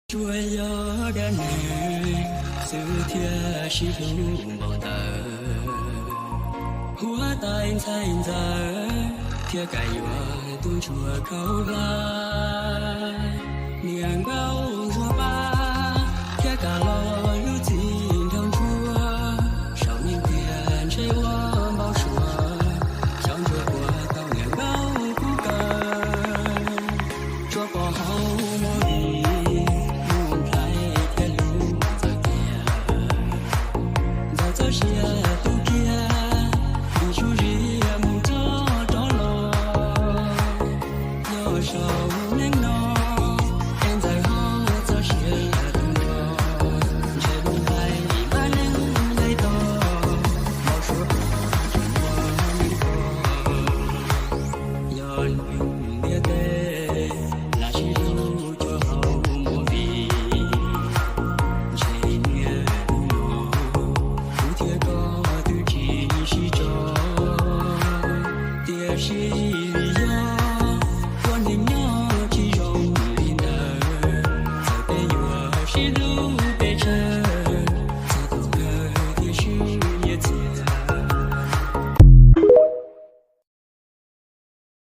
Tsuas yog dab neeg xwb thiaj sib hlub npaum ntawd, huab tais ntxhais ntxawm thiaj kam yuav tus ntsuag khaub hlab. Niam nkauj